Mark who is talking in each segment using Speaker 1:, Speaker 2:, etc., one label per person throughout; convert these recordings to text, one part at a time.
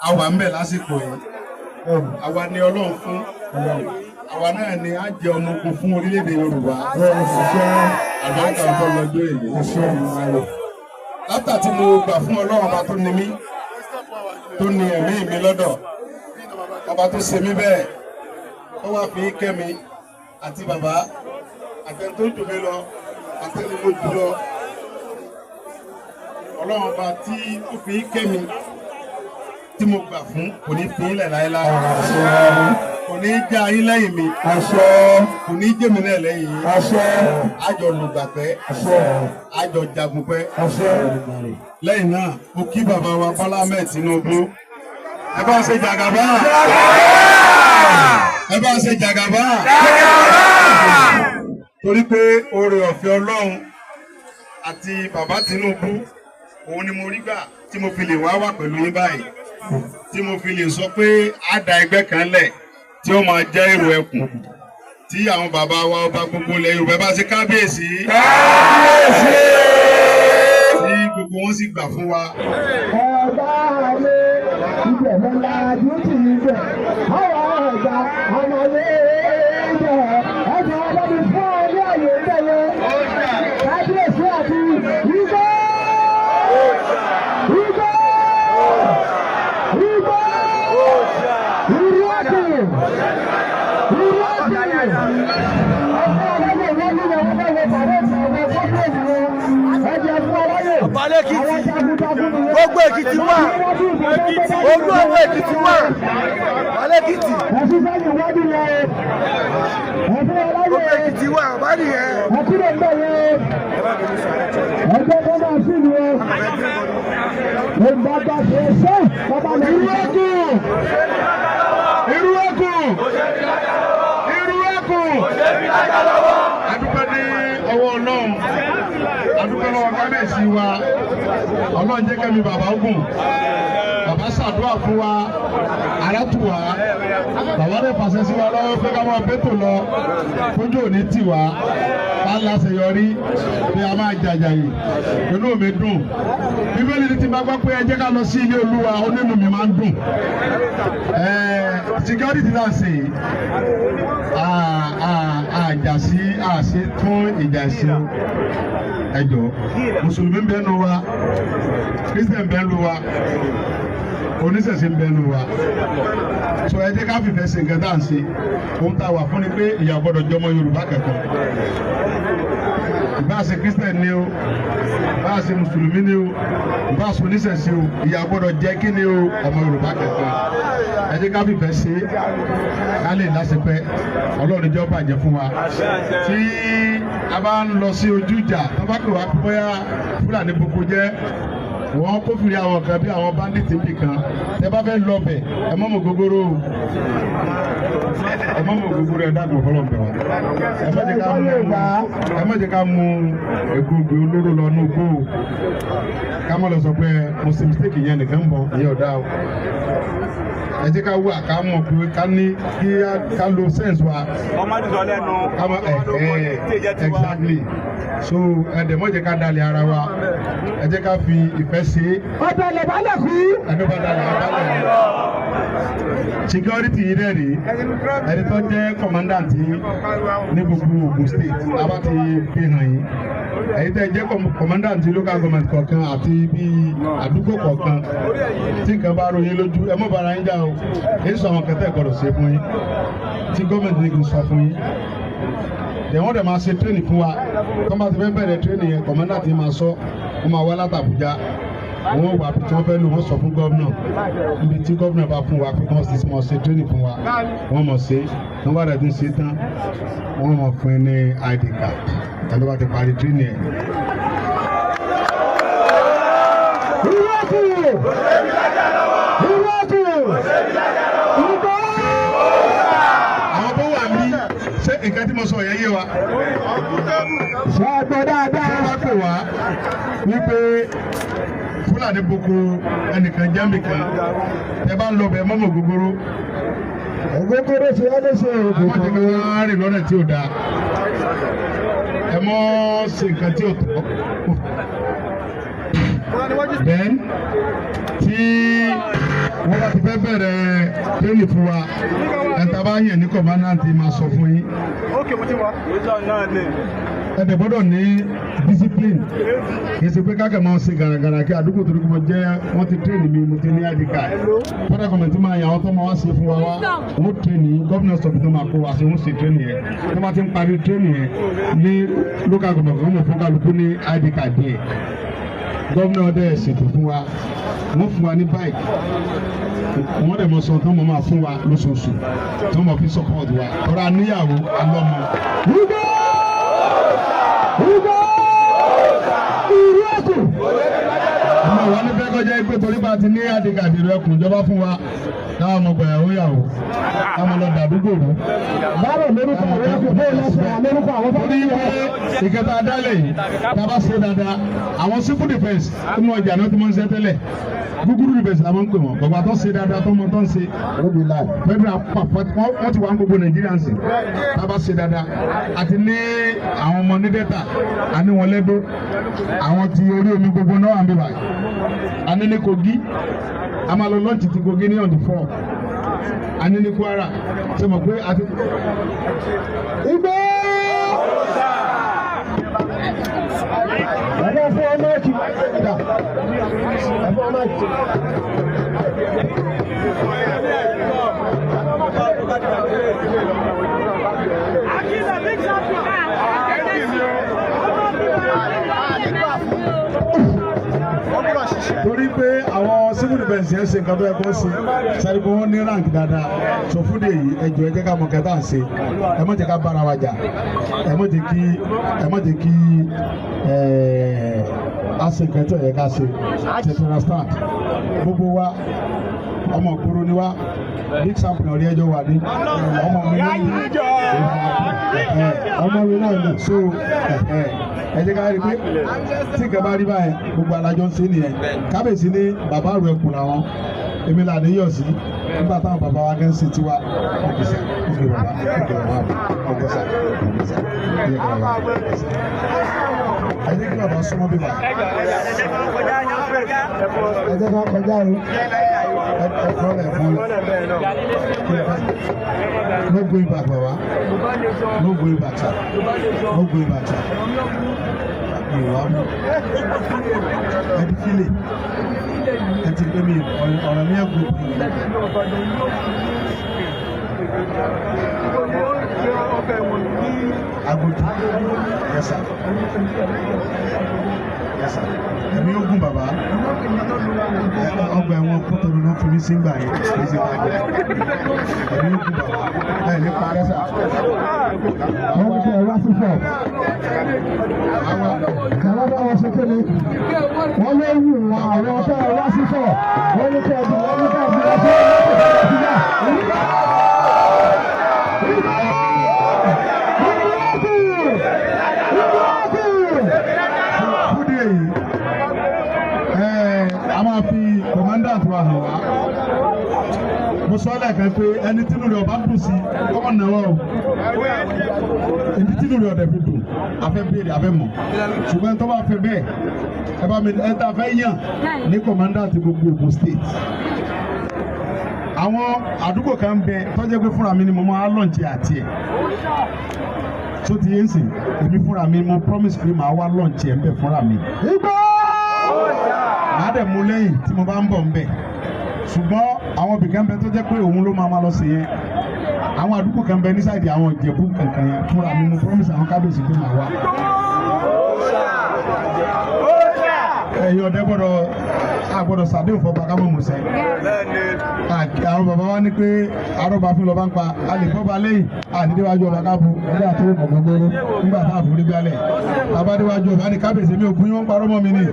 Speaker 1: A wà ń bẹ̀ lásìkò yìí. Àwa ni Ọlọ́run fún. Àwa náà ni á jẹ ọmọ ogun fún orílẹ̀-èdè Yorùbá. Àlùbáríkà ọjọ́ lọ́jọ́ èyí. Látà tí mo gbà fún Ọlọ́run, ọba tó ní mí, tó ní ẹ̀mí mi lọ́dọ̀, ọba tó ṣe mí bẹ́ẹ̀, tó wá fi kẹ́ mi àti bàbá àtẹni tó jù mí lọ, àtẹni mo jù lọ, Ọlọ́run ọba tí ó fi kẹ́ mi tí mo gbà fún kò ní fi ilẹ̀ láéláé, kò ní já yín lẹ́yìn mi, kò ní jẹ́ mi náà lẹ́yìn yín. Àjọ lùgbàpẹ́, àjọ jagun pẹ́. Lẹ́yìn náà, mo kí bàbá wa Bọ́lá Ahmed Tinubu. Ẹ bá ṣe jàgàbá, ẹ bá ṣe jàgàbá, torí pé oore ọ̀fẹ́ Ọlọ́run àti bàbá Tinubu òun ni mo rí gbà tí mo fi lè wá wà pẹ̀lú yín báyìí, tí mo fi lè sọ pé á da ẹgbẹ́ kan lẹ̀ tí ó máa jẹ́ èrò ẹkùn, tí àwọn bàbá wa ọba gbogbo ilẹ̀ Yorùbá bá ṣe kábíyèsí, tí gbogbo wọn sì gbà fún wa.
Speaker 2: Ọba ayé ibẹ̀ lọ́la dúkì ibẹ̀ àwọn ọ̀gá àmàlẹ́ ibẹ̀ ẹ̀jẹ̀ ọlọ́dún fún ọ ní àyè ibẹ̀ yẹn, kábíyèsí àti igbó igbó igbó irú ẹkùn irú ẹkùn ọ̀pọ̀ ọlọ́dún wọn ní wọn fẹ́ wọ pàdé àwọn kábíyèsí wọn, ẹ̀jẹ̀ fún ọlọ́yè.
Speaker 3: Ọbalẹ́kìtì.
Speaker 2: Àwọn jagunjagun nìyẹn.
Speaker 3: Gbogbo Èkìtì wà, olú àwọn Èkìtì wà, Ọbalẹ́kìtì.
Speaker 2: Ẹ̀sùn sẹ́yìn iwájú yẹn o. Ẹ̀fún
Speaker 3: Gbogbo
Speaker 2: ọláyè.
Speaker 3: Èkìtì wà, ọba nìyẹn.
Speaker 2: Ẹ̀kúrò ń bẹ̀ yẹn o. Ẹgbẹ́ kan máa sí ni o. Ìgbàgbà ṣe bàbá mi.
Speaker 1: Irú ẹkùn, irú ẹkùn, irú ẹkùn. Adúpẹ́ ní ọwọ́ Ọlọ́run, adúpẹ́ lọ́wọ́ kábíyèsí wa. Ọlọ́run jẹ́ kẹ́mi bàbá ogun. Bàbá ṣàdúrà fún wa, ara tù wá. Bàbá rẹ̀ fàṣẹ sí wa lọ́wọ́ pé ká máa bẹ́tò lọ, kójú òní tì wá, ká láṣeyọrí, pé a máa jàjà yìí. Inú mi dùn. Bíbélì ní ti bá gbọ́ pé ẹ jẹ́ ká lọ sí ilé Olúwa, onínú mi máa ń dùn. Security náà ṣe àjà sí àṣẹ tún ìjà sí. Ẹjọ́, mùsùlùmí ń bẹ nù wa, Christian ń bẹ nù wa, oníṣẹ̀ṣe ń bẹ nù wa, so ẹ jẹ́ ká fìfẹ́ ṣe nǹkan tá à ń ṣe. Ohun tá a wà fún ni pé ìyà gbọ́dọ̀ jọmọ Yorùbá kankan, ìbá ṣe Christian ni o, ìbá ṣe mùsùlùmí ni o, ìbá ṣe oníṣẹ̀ṣe o, ìyà gbọ́dọ̀ jẹ́ kí ni o, ọmọ Yorùbá kankan. Ẹ jẹ́ ká fìfẹ́ ṣe, ká lè láṣepẹ́. Ọlọ́run jẹ́ ó bàjẹ́ fún wa. Tí a bá ń lọ sí ojú ìjà, tó bá pè wá pé bóyá Fúlàní boko jẹ́, wọ́n kófìrí àwọn kan bí àwọn bandits bì kan, tẹ bá fẹ́ lọ bẹ̀, ẹ mọ́ mọ́ gógóró o, ẹ mọ́ mọ́ gógóró. Ẹ dàgbọ́ fọlọ́ bẹ̀ wá. Ẹ má jẹ́ ká mú egbògi olóró lọ ní ugbó o, ká má lọ sọ pé mo ṣe mistake yẹn nìkan ń bọ̀. Ìyẹn ò dáa o. Ẹ jẹ́ ká wà, ká mọ̀ pé ká ní kí ká lo sense wa.
Speaker 4: Ọmọdé sọ lẹ́nu.
Speaker 1: Ká mọ̀ ẹ ẹ exactly. So ẹ dẹ̀ mọ́ jẹ́ ká dalẹ̀ ara wa, ẹ jẹ́ ká fi ìfẹ́ ṣe é.
Speaker 2: Ọbẹ̀ lè bá lè kú.
Speaker 1: Ẹni bá dalẹ̀ abalẹ̀. Security yìí dẹ̀ rí ẹni tó jẹ́ commandant yìí ní gbogbo Ogun State, a bá ti fi hàn yín. Ẹ̀yin tẹ́ jẹ́ commandant local government kọ̀ọ̀kan àti bí àdúgbò kọ̀ọ̀kan, tí nǹkan bá ròyìn lójú, ẹ mọ̀ bára yín jà o. Èyí sọ àwọn kẹtẹ́ gbọ́dọ̀ ṣe fún yín tí gọ́ọ̀mẹ̀ntì ní kí n sọ fún yín. Dẹ̀ wọ́n dẹ̀ máa ṣe training fún wa. Tó bá ti fẹ́ bẹ̀rẹ̀ training yẹn, commandant yìí máa sọ, wọ́n máa wá láti Àbújá, wọ́n wà tí wọ́n fẹ́ lò, wọ́n sọ fún gómìnà níbi tí gómìnà bá fún wa pé kí wọ́n sì mọ̀ ṣe training fún wa. Wọ́n mọ̀ ṣe tí wọ́n bá dẹ̀ tún ṣe tán, wọ́n mọ̀ fún ẹ ní ID card ẹni bá ti parí training ẹ̀.
Speaker 2: Irú ẹkùn, irú ẹkùn, ìgbà.
Speaker 1: Àwọn tó wà ní ṣé nǹkan tí mo sọ yẹn yé wa?
Speaker 2: Ṣe é gbọ́ dáadáa?
Speaker 1: Wọ́n bá pè wá wípé Fúlàní boko ẹnìkan jẹ́mì kan, ẹ bá ń lọ bẹ̀, mọ́mọ́ gbogbooro.
Speaker 2: Ògógóró ṣe é léṣe.
Speaker 1: Ẹ má jẹ́
Speaker 2: ògógóró.
Speaker 1: ká rìn lọ́nà tí ò dáa, ẹ mọ́ ṣe nǹkan tí ò tọ́. Then tí Wọ́n bá ti fẹ́ bẹ̀rẹ̀ training fún wa, ẹ̀ta bá yàn ní commandant máa sọ fún yín. Ẹ dẹ̀ gbọ́dọ̀ ní discipline. Kì í ṣe pé káàkiri máa ń ṣe gàràgàrà kí àdúgbò tó dúkọ́ jẹ́. Wọ́n ti train mi, mo ti ní ID card. Federal government máa yàn àwọn tó máa wá ṣe fún wa wá. Wọ́n train yín, gómìnà sọ̀rọ̀ tó máa kó wa ṣe, wọ́n ṣe train yẹn. Tó bá ti ń parí train yẹn ní local government kan, wọ́n fún kálukú ní ID card díẹ̀. Gómìnà dẹ̀ ṣètò fún wa, wọ́n fún wa ní bike, wọ́n dẹ̀ mọ̀ sọ tó mọ̀ máa fún wa lóṣooṣù tó mọ̀ fi support wa tọ́ra níyàwó alọ́mọ.
Speaker 2: Ugo! Ugo! Ìlú Èkó!
Speaker 1: Ọmọ wa ní fẹ́ kọjá pé torí bá ti ní àdìgàdì rẹ kùn jọba fún wa, káwọn ọmọ gbàyàwó yàwó, káwọn lọ dàdúgbò rú.
Speaker 2: Báwo lórúkọ àwọn ẹkùn bóyá lọ́sọ̀ lórúkọ àwọn
Speaker 1: Torí pé ìkẹta adálẹ̀ yìí, tá a bá ṣe dáadáa, àwọn civil defence inú ọjà náà ti máa ń ṣe tẹ́lẹ̀. Gúgúrú defence la máa ń pè wọ́n. Bàbá tó ṣe dáadáa, tó mọ tó ń ṣe. Federal pàpà wọ́n ti wà ní gbogbo Nàìjíríà ń sìn. Tá a bá ṣe dáadáa, àti ní àwọn ọmọ ní Delta, àní wọn lẹ́dọ́, àwọn ti orí omi gbogbo náà wà ń bí báyìí. A ní ní Kogi, a máa lọ launch ti Kogi ní on the 4. A ní ní Kwara, ṣe mọ̀ pé àti.
Speaker 2: Igbó! Bàbá fún ọmọ ẹ̀kí. Ẹ fún ọmọ ẹ̀kí.
Speaker 1: Torí pé àwọn civil defence yẹn ṣe nǹkan tó yẹ kó ṣe sáré pé wọ́n ní rank dáadáa. Sọ fún de yìí, ẹ jọ̀ọ́, ẹ jẹ́ ká mọ̀ kẹta ṣe. Ẹ má jẹ́ ká bára wa jà, ẹ má jẹ́ kí a ṣe nǹkan tó yẹ ká ṣe. Ṣe to understand? Gbogbo wa, ọmọ ìgboro ni wa. Big champion orí ẹjọ́ wà ní ọmọ mi ní ọmọ mi náà ní. So ẹ jẹ́ ká rí i pé tí nǹkan bá rí báyẹn, gbogbo alájọ ń ṣe nìyẹn. Kábíyèsí ní bàbá rẹ̀ kù làwọn èmi là ní yọ̀ sí nígbà táwọn bàbá wa kẹ́ ń ṣe tiwa. Ọ̀gbẹ́sà ọ̀gbẹ́ bàbá, ọ̀gbẹ́ bàbá, ọ̀gbẹ́sà, ọ̀gbẹ́sà, ẹ jẹ́ kí bàbá, ẹ jẹ́ kí bàbá súnmọ́ bíbá.
Speaker 2: Ẹ jẹ́ ká kọjá o.
Speaker 1: Ẹ fọ́lẹ̀, fọ́lẹ̀. No going back, baba. No going back, sir. No going back, sir. Ìwà mú ẹ ti fílẹ̀, ẹ ti pé mi ọ̀rọ̀ mi ẹ̀ gbé. Agojú. Yes sir, yes sir. Ẹ̀mí ogun bàbá, ọgbà ẹ̀wọ̀n Kútọ́nù náà fi mí sí gbà yẹn, kì í ṣe bàjẹ́. Ẹ̀mí ogun bàbá, ẹ̀ ní parẹ́ sà.
Speaker 2: Wọ́n ní kí ẹ wá sí fọ̀. Kàrá bá wọn ṣe kéde. Wọ́n lé wù wọn àwọn tó ẹ wá sí fọ̀. Wọ́n ní kí ẹ bí wọ́n ní kí ẹ bí wọ́n ṣe é.
Speaker 1: Fúdí èyí, a máa fi commandant wa hàn wá. Mo sọ lẹ́ẹ̀kan pé ẹni tínú rẹ̀ ọba dùn sí kọ́mọ náwó o. Ẹni tínú rẹ̀ ọ̀dẹ̀ fi dùn, a fẹ́ béèrè, a fẹ́ mọ̀. Ṣùgbọ́n tó bá fẹ́ bẹ́ẹ̀, ẹ bá mi ẹ ta fẹ́ yàn ní commandant gbogbo Ògùn State. Àwọn àdúgbò kan ń bẹ tó jẹ́ pé fúnra mi ni mo máa launch àti ẹ̀ tó ti yé ń sìn. Èmi fúnra mi, mo promise pé màá wá launch ẹ̀ ń bẹ̀ fúnra mi.
Speaker 2: Igbó!
Speaker 1: Màá dẹ̀ mú lẹ́yìn tí mo bá ń bọ̀ ń bẹ̀. Ṣùgbọ́n àwọn ibì kan bẹ tó jẹ́ pé òun ló máa ma lọ sí yẹn. Àwọn àdúgbò kan bẹ ní side àwọn Ìjẹ̀bú kankan yẹn, fúnra mi mo promise àwọn kábíyèsí pé màá wá. Ẹ̀yin ọ̀dẹ́ gbọ́dọ̀ àgbọ́dọ̀ sàdéhùn fọba ká mọ̀ mọ̀ọ́sẹ̀. Àwọn bàbá wa ní pé arọ́bà fún lọ́ba ń pa, a lè fọ́ba lẹ́yìn àdídéwájú ọba káfù
Speaker 2: Nígbà tó mọ̀ gbogbo.
Speaker 1: Nígbà tá a forí gbálẹ̀ abádéwájú ọba ní kábíyèsí mi ò kún yín, wọ́n ń parọ́ mọ́ mi ní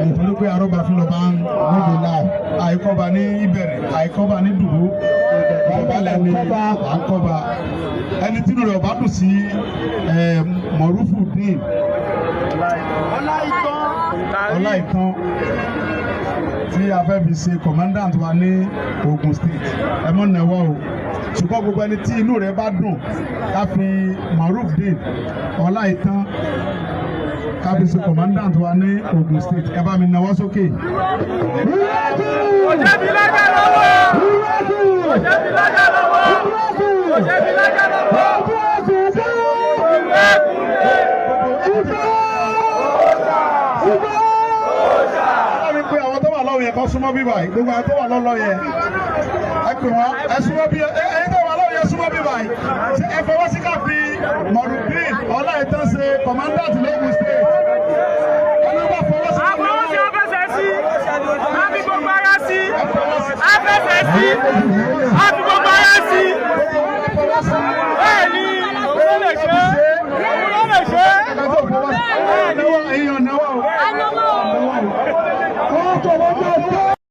Speaker 1: nítorí pé arọ́bà fún lọ́ba ń níbi láì àìkọ́ba ní ìbẹ̀rẹ̀, àìkọ́ba ní dùbú ìdọ̀bálẹ̀ ní à ń kọ́ba. Ẹni tínú rẹ̀ ọba dùn sí Mọ̀rúfù dín Ọláìtàn tí a fẹ́ fi ṣe commandant wa ní Ogun State, ẹ mọ̀ náwó o. Ṣùgbọ́n gbogbo ẹni tí inú rẹ̀ bá dùn ká fi Marufdin Ọláìtàn ká fi ṣe commandant wa ní Ogun State, ẹ bá mi náwó sókè.
Speaker 2: Ìrẹ́kù!
Speaker 3: Lọ́wọ́.
Speaker 2: Ojú ẹ̀sùn sí. Ìfẹ́. Ìfẹ́.
Speaker 1: Bá mi pé àwọn tó wà lọ́wọ́ yẹn kó súnmọ́ bí báyìí. Gbogbo àwọn tó wà lọ́lọ́ yẹn, ẹ pè wọ́n, ẹ súnmọ́ bí. Ẹ̀yin tó wà lọ́wọ́ yẹn, súnmọ́ bí báyìí. Ṣé ẹ fọwọ́ sí ká fi Mọ̀rùbíìn Ọláìtàn ṣe commandant l'Ógùn State? Ẹni bá fọwọ́ sí.
Speaker 3: Àfọwọ́ sí, afẹsẹ̀ sí, a fi gbogbo ara sí, afẹsẹ̀ sí, a fi gbogbo ara.